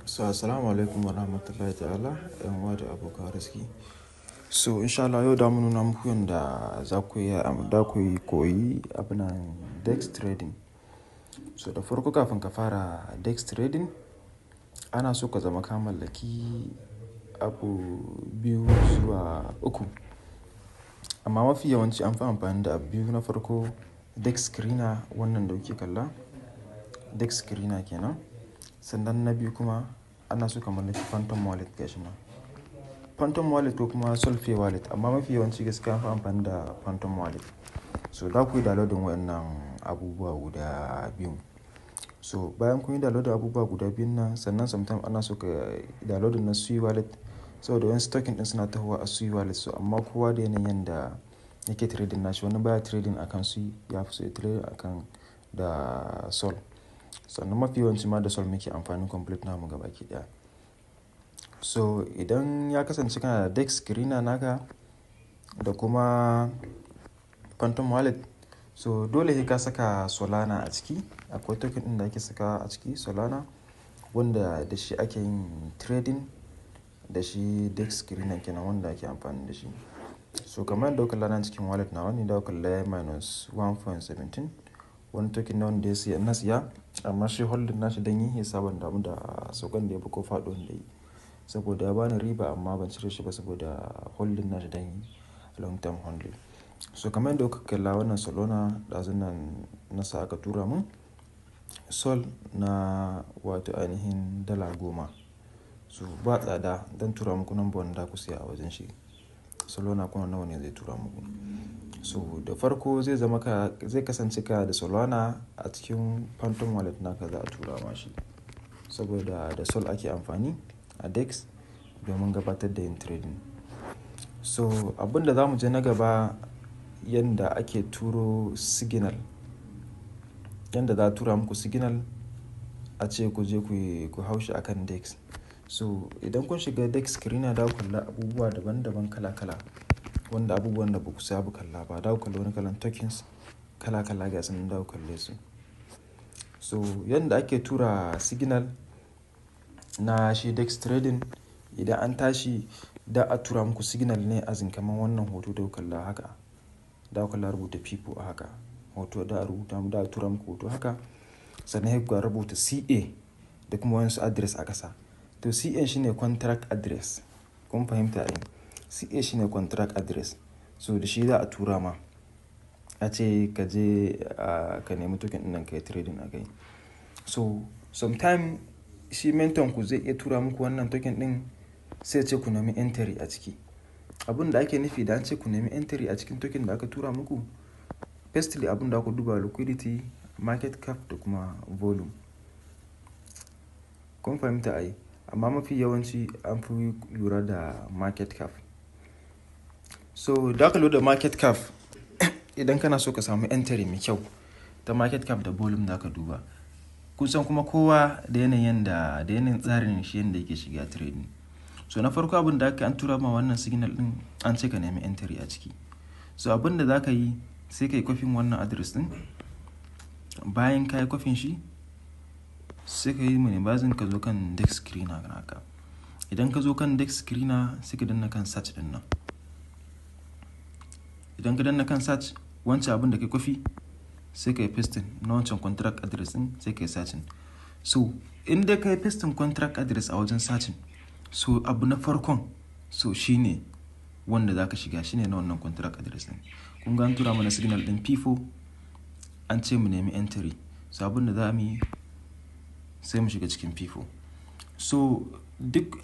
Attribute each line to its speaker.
Speaker 1: So assalamu alaikum wa rahmatullahi ta'ala 'yan uwa da abokan arziki. So insha Allah yau da mu nuna muku yanda za ku yi da ku yi koyi abunan DEX trading. So da farko, kafin ka fara DEX trading, ana so ka zama ka mallaki abu biyu zuwa uku. Amma mafi yawanci an fi amfani da abu biyu. Na farko, DEX screener, wannan da kuke kalla, DEX screener kenan. Sannan na biyu kuma, ana so ka mallaki Phantom Wallet, gashi nan. Phantom Wallet ko kuma Solpay Wallet, amma mafi yawanci gaskiya an fi amfani da Phantom Wallet. So za ku yi downloading waɗannan abubuwa guda biyu. So bayan kun yi downloading abubuwa guda biyun nan, sannan sometimes ana so ka downloading na Sui Wallet saboda wasu token ɗin suna tahowa a Sui Wallet. So amma kowa da yanayin yanda yake trading nashi, wani baya trading akan Sui, ya fi so ya trading akan da Sol. Sannan mafi yawanci ma da Sol muke amfani complete namu gaba ki ɗaya. So idan ya kasance kana da DEX screener naka da kuma Phantom Wallet, so dole sai ka saka Solana a ciki. Akwai token ɗin da ake saka a ciki, Solana, wanda da shi ake yin trading da shi, DEX screener kenan wanda ake amfani da shi. So kamar yadda kuka kalla nan cikin wallet nawa ne, da kuka kalla yayi minus 1.17, wani token ne wanda ya siya na siya, amma shi holding nashi dan yi yasa ban damu da saukan da ya bi ko faɗuwan da yayi. Saboda ya bani riba, amma ban cire shi ba saboda holding nashi dan yi long term holding. So kamar yadda kuka kalla, wannan Solana ɗazun nan na sa aka tura mun Sol na wato ainihin $10. So ba tsada, zan tura muku number wanda za ku siya a wajen shi. Solana kuma nawa ne zai tura muku. So da farko zai zama ka zai kasance ka da Solana a cikin Phantom Wallet naka, za a tura ma shi. Saboda da Sol ake amfani a DEX domin gabatar da yin trading. So abin da za mu je na gaba, yanda ake turo signal. Yanda za a tura muku signal a ce ku je ku yi ku hau shi akan DEX. So idan kun shiga DEX screener, za ku kalla abubuwa daban daban, kala kala, wanda abubuwan da ba ku saba kalla ba. Za ku kalla wani kalan tokens kala kala, gasu nan za ku kalle su. So yanda ake tura signal na shi DEX trading, idan an tashi da a tura muku signal ne, as in kamar wannan hoto da kuka kalla haka. Da ku kalla rubuta people a haka. Hoto da a rubuta, da a tura muku hoto haka. Sannan sai kuga rubuta CA da kuma wasu address a ƙasa. To CA shine contract address. Kun fahimta ai? CA shine contract address. So da shi za a tura ma. A ce ka je ka nemi token ɗin nan ka yi trading a kai. So sometime shi mentor ku zai iya tura muku wannan token ɗin, sai ya ce ku nemi entry a ciki. Abin da ake nufi da an ce ku nemi entry a cikin token da aka tura muku, firstly abin da ku duba liquidity, market cap da kuma volume. Kun fahimta ai? Amma mafi yawanci an fi lura da market cap. So da aka lura da market cap, idan kana so ka samu entry mai kyau, ta market cap da volume za ka duba. Kun san kuma kowa da yanayin da yanayin tsarin shi yanda yake shiga trading. So na farko, abin da aka an tura ma wannan signal ɗin, an ce ka nemi entry a ciki. So abin da za ka yi, sai ka yi copying wannan address ɗin. Bayan ka yi copying shi, sai ka yi minimizing, ka zo kan DEX screener naka. Idan ka zo kan DEX screener, sai ka danna kan search ɗin nan. Idan ka danna kan search, wancan abin da ka yi copy, sai ka yi pasting na wancan contract address ɗin, sai ka yi searching. So in dai ka yi pasting contract address a wajen searching, so abu na farkon so shine wanda za ka shiga shine na wannan contract address ɗin. Kun ga an tura mana signal ɗin P4, an ce mu nemi entry. So abin da za mu yi, sai mu shiga cikin P4. So duk